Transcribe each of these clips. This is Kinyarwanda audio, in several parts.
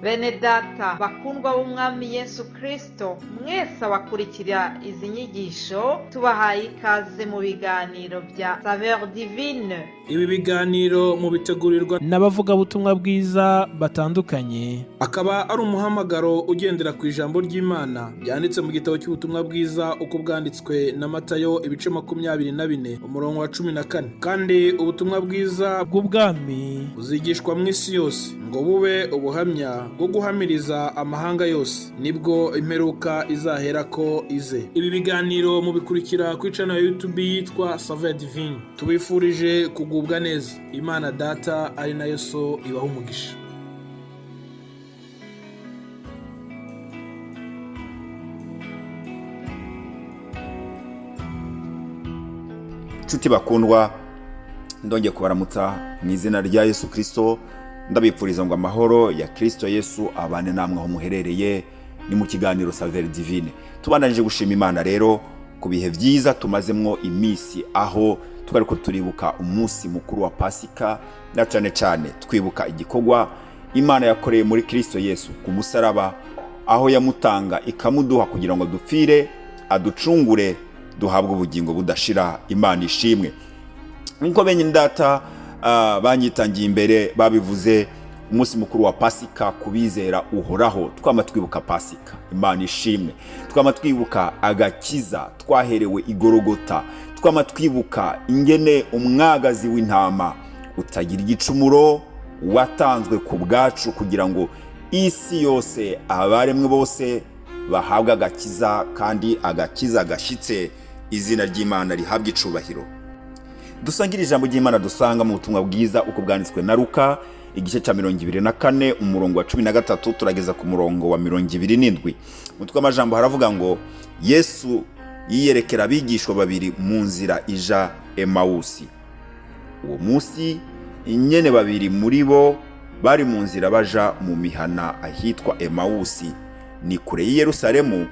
Bene data bakundwa b'Umwami Yesu Kristo, mwese abakurikira izi nyigisho, tubahaye ikaze mu biganiro bya Saveur Divine. Ibi biganiro mubitegurirwa n'abavugabutumwa bwiza batandukanye. Akaba ari umuhamagaro ugendera ku ijambo ry'Imana ryanditse mu gitabo cy'ubutumwa bwiza uko bwanditswe na Matayo, ibice 24, umurongo wa 14. Kandi ubutumwa bwiza bw'ubwami buzigishwa mu isi yose ngo bube ubuhamya bwo guhamiriza amahanga yose, nibwo imperuka izaherako ize. Ibi biganiro mubikurikira kuri channel ya YouTube yitwa Saveur Divine. Tubifurije kugubwa neza. Imana Data ari nayo So ibaha umugisha. Inshuti bakundwa, ndongeye kubaramutsa mu izina rya Yesu Kirisito. Ndabipfuriza ngo amahoro ya Kirisito Yesu abane namwe aho muherereye. Ni mu kiganiro Saveur Divine. Tubandanije gushima Imana rero ku bihe byiza tumazemwo iminsi, aho twari ko turibuka umunsi mukuru wa Pasika, na cyane cyane twibuka igikorwa Imana yakoreye muri Kirisito Yesu ku musaraba, aho yamutanga ikamuduha kugira ngo dupfire, aducungure, duhabwe ubugingo budashira. Imana ishimwe. Nk'uko bene data banyitangiye imbere babivuze, umunsi mukuru wa Pasika kubizera uhoraho. Twama twibuka Pasika, Imana ishimwe. Twama twibuka agakiza twaherewe igorogota. Twama twibuka ingene umwagazi w'intama utagira igicumuro watanzwe ku bwacu, kugira ngo isi yose, abaremwe bose bahabwe agakiza, kandi agakiza gashyitse. Izina ry'Imana rihabwa icubahiro. Dusangire ijambo ry'Imana dusanga mu butumwa bwiza uko bwanditswe na Luka, igice cya 24, umurongo wa 13 turageza ku murongo wa 27. Mutwe w'amajambo haravuga ngo: "Yesu yiyerekera abigishwa babiri mu nzira ija Emawusi." Uwo munsi nyene babiri muri bo bari mu nzira baja mu mihana ahitwa Emawusi, ni kure y'i Yerusalemu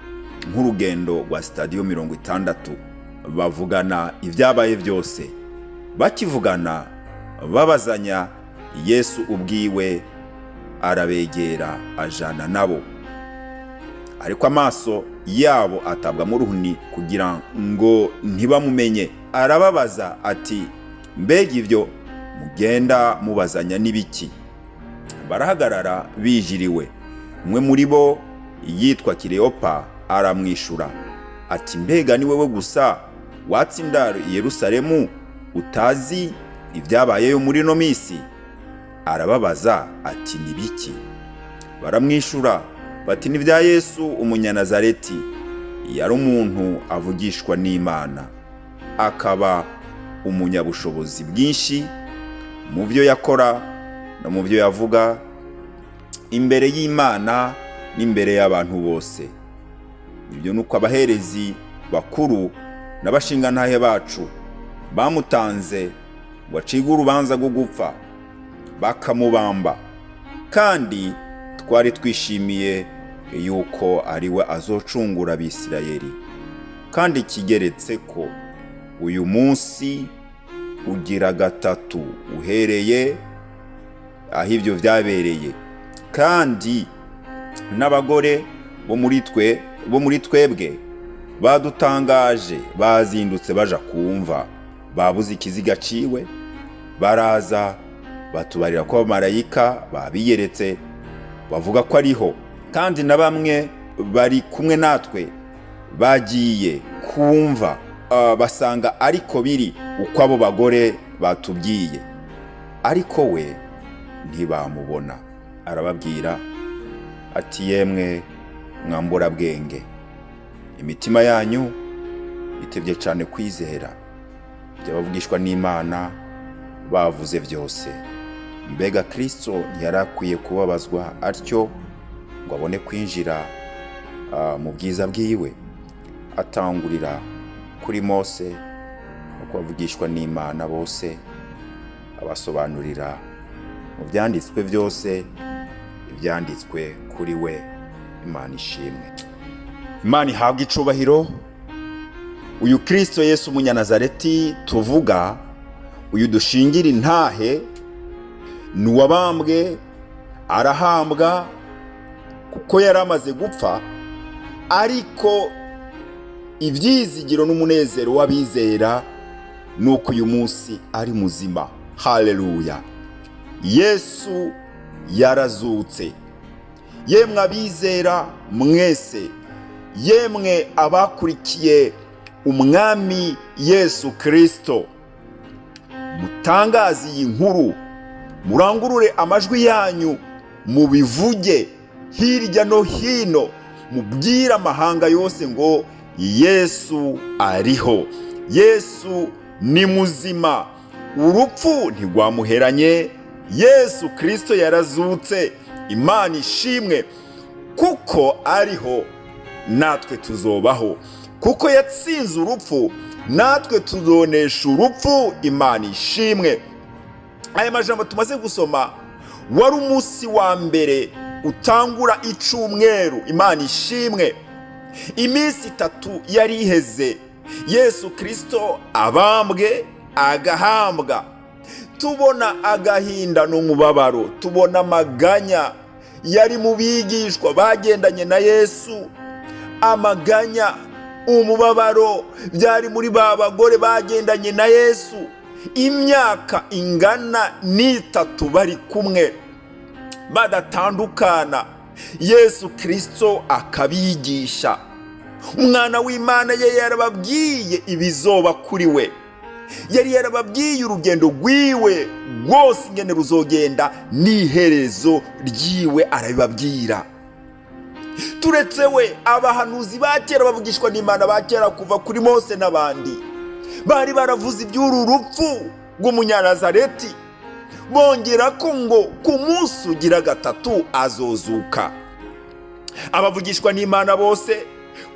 nk'urugendo rwa sitadiyo 60. Bavugana ibyabaye byose. Bakivugana babazanya, Yesu ubwiwe arabegera, ajana nabo, ariko amaso yabo atabwamo uruhuni kugira ngo ntibamumenye. Arababaza ati: "Mbega ibyo mugenda mubazanya n'ibiki?" Barahagarara bijiriwe. Umwe muri bo yitwa Kileopa aramwishura ati: "Mbega ni wowe gusa watse indaro i Yerusalemu utazi ibyabayeyo muri ino minsi?" Arababaza ati: "Ni biki?" Baramwishura bati: "Ni bya Yesu Umunyanazareti. Yari umuntu avugishwa n'Imana, akaba umunyabushobozi bwinshi mu byo yakora no mu byo yavuga imbere y'Imana n'imbere y'abantu bose. Ibyo ni uko abaherezi bakuru n'abashingantahe bacu bamutanze ngo acige urubanza rwo gupfa, bakamubamba, kandi twari twishimiye yuko ari we azocungura Abisirayeli. Kandi kigeretse ko uyu munsi ugira gatatu uhereye aho ibyo byabereye. Kandi n'abagore bo muri twebwe badutangaje, bazindutse baja kumva, babuze ikiziga ciwe, baraza batubarira ko abamarayika babiyeretse bavuga ko ariho. Kandi na bamwe bari kumwe natwe bagiye kumva, basanga ariko biri uko abo bagore batubwiye, ariko we ntibamubona." Arababwira ati: "Yemwe mwamburabwenge, imitima yanyu itebye cyane kwizera byabavugishwa n'Imana bavuze byose. Mbega Kirisito ntiyari akwiye kubabazwa atyo ngo abone kwinjira mu bwiza bwiwe?" Atangurira kuri Mose no kubavugishwa n'Imana bose, abasobanurira mu byanditswe byose ibyanditswe kuri we. Imana ishimwe, Imana ihabwa icubahiro. Uyu Kirisito Yesu Umunyanazareti tuvuga, uyu dushingira intahe, ni uwabambwe, arahambwa. Kuko yari amaze gupfa, ariko ibyizigiro n'umunezero w'abizera ni uko uyu munsi ari muzima. Haleluya! Yesu yarazutse. Yemwe abizera mwese, yemwe abakurikiye Umwami Yesu Kirisito, mutangaze iyi nkuru, murangurure amajwi yanyu, mubivuge hirya no hino, mubwire amahanga yose ngo Yesu ariho, Yesu ni muzima, urupfu ntirwamuheranye, Yesu Kirisito yarazutse. Imana ishimwe, kuko ariho natwe tuzobaho, kuko yatsinze urupfu natwe tuzonesha urupfu. Imana ishimwe. Aya majambo tumaze gusoma wari umunsi wa mbere utangura icumweru. Imana ishimwe. Iminsi 3 yari iheze Yesu Kirisito abambwe agahambwa. Tubona agahinda n'umubabaro, tubona amaganya yari mu bigishwa bagendanye na Yesu, amaganya, umubabaro byari muri ba bagore bagendanye na Yesu imyaka ingana n'3 bari kumwe badatandukana. Yesu Kirisito akabigisha. Umwana w'Imana ye yarababwiye ibizoba kuri we, yari yarababwiye urugendo rwiwe rwose ingene ruzogenda n'iherezo ryiwe arabibabwira. Turetse we, abahanuzi ba kera bavugishwa n'Imana ba kera kuva kuri Mose n'abandi bari baravuze iby'uru rupfu rw'Umunyanazareti, bongera ko ngo ku munsi ugira 3 azozuka. Abavugishwa n'Imana bose,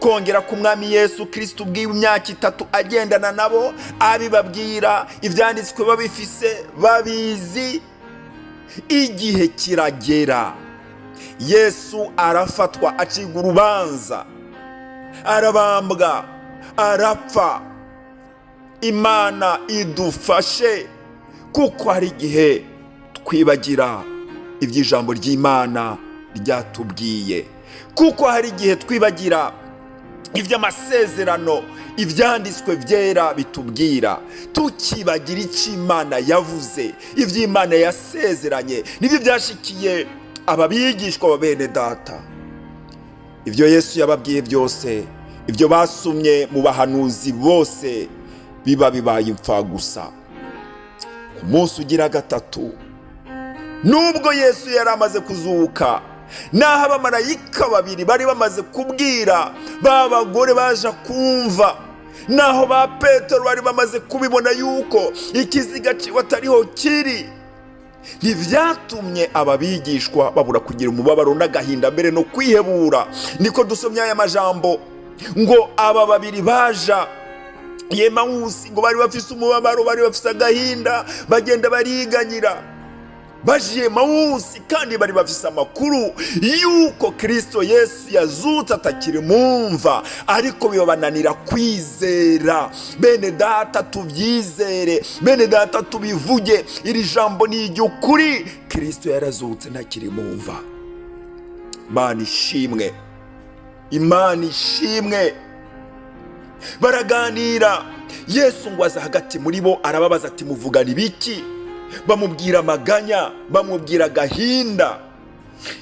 kongera ku Mwami Yesu Kirisito ubwiwe imyaka 3 agendana nabo abibabwira, ibyanditswe babifise babizi. Igihe kiragera Yesu arafatwa, acibwa urubanza, arabambwa, arapfa. Imana idufashe, kuko hari igihe twibagira iby'ijambo ry'Imana ryatubwiye, kuko hari igihe twibagira iby'amasezerano ibyanditswe byera bitubwira, tukibagira icyo Imana yavuze, iby'Imana yasezeranye. Nibyo byashikiye aba bigishwa ba bene data. Ibyo Yesu yababwiye byose, ibyo basumye mu bahanuzi bose, biba bibaye imfagusa. Ku munsi ugira 3, nubwo Yesu yari amaze kuzuka, naho abamarayika 2 bari bamaze kubwira ba bagore baje kumva, naho ba Petero bari bamaze kubibona yuko ikiziga ciwe atariho kiri, ntibyatumye aba bigishwa babura kugira umubabaro n'agahinda mbere no kwihebura. Niko dusomye aya majambo ngo aba babiri baja Yemawusi ngo bari bafise umubabaro, bari bafise agahinda, bagenda bariganyira baje Emawusi, kandi bari bafise amakuru yuko Kirisito Yesu yazutse atakiri mumva, ariko bibabananira kwizera. Bene data tubyizere, bene data tubivuge, iri jambo ni iry'ukuri, Kirisito yarazutse ntakiri mumva. Imana ishimwe, Imana ishimwe. Baraganira, Yesu ngo aza hagati muri bo arababaza ati muvugana ibiki? Bamubwira amaganya, bamubwira agahinda.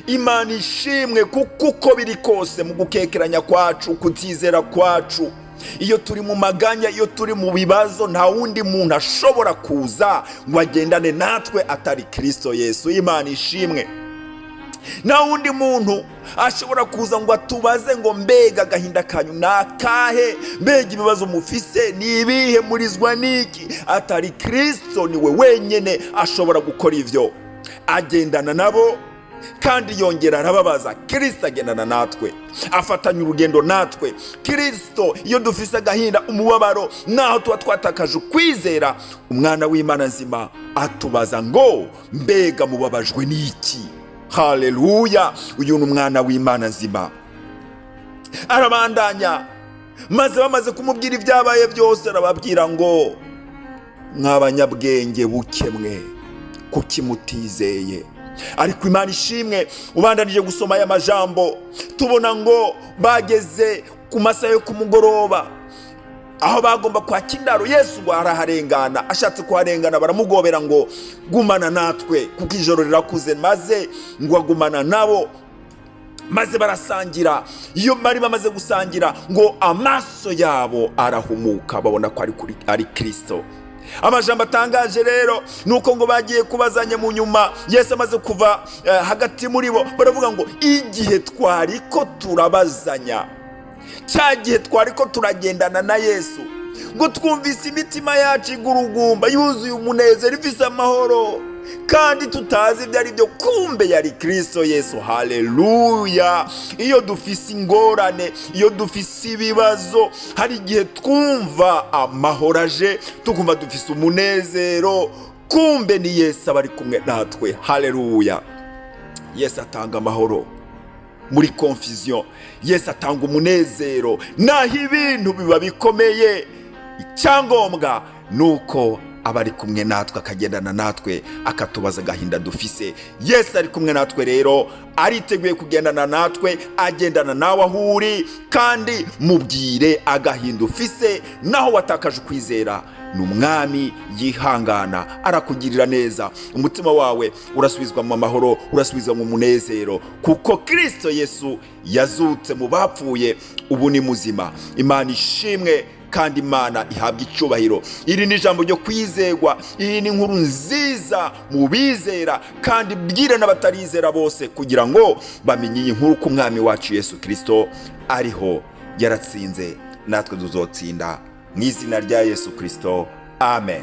Imana ishimwe, kuko uko biri kose mu gukekeranya kwacu, kutizera kwacu, iyo turi mu maganya, iyo turi mu bibazo, nta wundi muntu ashobora kuza ngo agendane natwe atari Kirisito Yesu. Imana ishimwe. Nta wundi muntu ashobora kuza ngo atubaze ngo mbega agahinda kanyu ni akahe, mbega ibibazo mufise ni ibihe, murizwa niki, atari Kirisito. Niwe wenyine ashobora gukora ivyo. Agendana nabo kandi yongera arababaza. Kirisito agendana natwe, afatanya urugendo natwe. Kirisito iyo dufise agahinda, umubabaro, naho tuba twatakaje ukwizera, umwana w'Imana nzima atubaza ngo mbega mubabajwe n'iki? Haleluya! Uyu ni umwana w'Imana nzima. Arabandanya, maze bamaze kumubwira ibyabaye byose, arababwira ngo mw'abanyabwenge buke mwe, kuki mutizeye? Ariko Imana ishimwe, ubandanije gusoma aya majambo, tubona ngo bageze ku masaha yo ku mugoroba aho bagomba kwaka indaro. Yesu ngo araharengana. Ashatse kuharengana, baramugobera ngo: "Gumana natwe kuko ijoro rirakuze." Maze ngo agumana nabo, maze barasangira. Iyo bari bamaze gusangira, ngo amaso yabo arahumuka, babona ko ari Kirisito. Amajambo atangaje rero ni uko ngo bagiye kubazanya mu nyuma, Yesu amaze kuva hagati muri bo, baravuga ngo: "Igihe twari ko turabazanya, cya gihe twari ko turagendana na Yesu, ngo twumvise imitima yacu igurugumba, yuzuye umunezero, ifise amahoro, kandi tutazi ibyo ari byo. Kumbe yari Kirisito Yesu." Haleluya! Iyo dufise ingorane, iyo dufise ibibazo, hari igihe twumva amahoro aje, tukumva dufise umunezero. Kumbe ni Yesu aba ari kumwe natwe. Haleluya! Yesu atanga amahoro muri confusion. Yesu atanga umunezero naho ibintu biba bikomeye. Icyangombwa ni uko aba ari kumwe natwe, akagendana natwe, akatubaza agahinda dufise. Yesu ari kumwe natwe rero, ariteguye kugendana natwe, agendana nawe aho uri. Kandi mubwire agahinda ufise, naho watakaje ukwizera. Ni umwami yihangana, arakugirira neza. Umutima wawe urasubizwa mu mahoro, urasubizwa mu munezero, kuko Kirisito Yesu yazutse mu bapfuye, ubu ni muzima. Imana ishimwe kandi Imana ihabwa icyubahiro. Iri ni ijambo ryo kwizerwa, iyi ni inkuru nziza mu bizera, kandi bwira n'abatarizera bose kugira ngo bamenye iyi nkuru, ko umwami wacu Yesu Kirisito ariho, yaratsinze, natwe tuzotsinda mu izina rya Yesu Kirisito. Amen.